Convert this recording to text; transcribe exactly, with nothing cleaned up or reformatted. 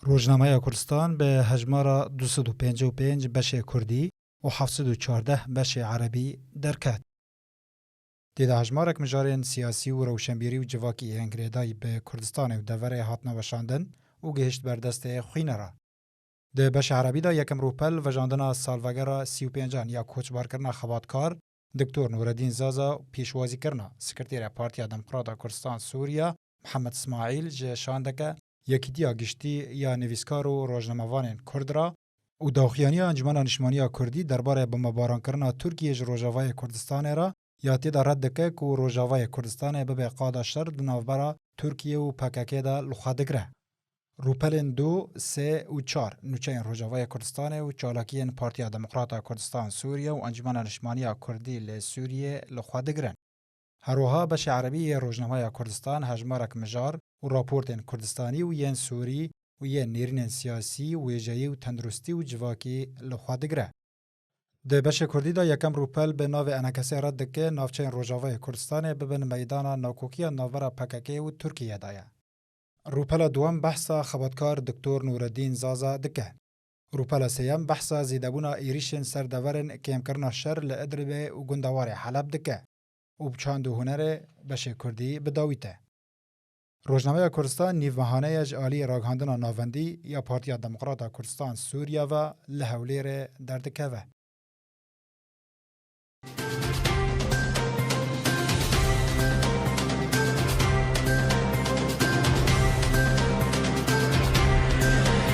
Rojnameya Kurdistan bi hejmara du sed û pêncî û pênc beşê kurdî û heft sed û çardeh beşê erebî derket. Tê de hejmarek mijarên siyasî û rewşenbîrî û civakî yên girêdayî bi Kurdistanê û deverê hatine weşandin û gihişt ber destê xwîne re. Di beşa erebî de yekem rûpel vejandina salvegera sî û pêncan ya koçbarkirina xebatkar Doktor Nureddîn Zaza û pêşwazîkirina Sekreterê Partiya Demokrata Kurdistan Sûriye Mihemed Smaîl ji şandeke Yekîtiya Giştî ya Nivîskar û Rojnamevanên Kurd re û daxuyaniya Encûmena Niştimaniya Kurdî derbarê bombebaran kirina Tirkiyê ji Rojavayê Kurdistanê re ya tê de red dike ku Rojavayê Kurdistanê bibe qada şer di navbera Tirkiye û P K K de li xwe digire. Rûpelên du, sê û çar nûçeyên Rojavayê Kurdistanê û çalakiyên Partiya Demokrata Kurdistan Sûriye û Encûmena Niştimaniya Kurdî li Sûriyê li xwe digirin. Her wiha beşê erebî yê Rojnameya Kurdistan hejmarek mijar û raportên Kurdistanî û yên Sûrî û yên nêrînên siyasî, wêjeyî û tenduristî û civakî li xwe digire. Di beşê kurdî de yekem rûpel bi navê enekesê red dike navçeyên Rojavayê Kurdistanê bibin meydana nakokiya navbera P K K û Tirkiyê de ye. Rûpela duwem behsa xebatkar Doktor Nureddîn Zaza dike. Rûpela sêyem behsa zêdebûna êrîşên ser deverên kêmkirina şer li Idlibê û gundewarê Heleb dike û bi çand û hunerê beşê kurdî bi dawî te. Rojnameya Kurdistan nîvmehane ye ji alî ragihandina navendî ya Partiya Demokrata Kurdistan Sûriye ve li Hewlêrê derdikeve.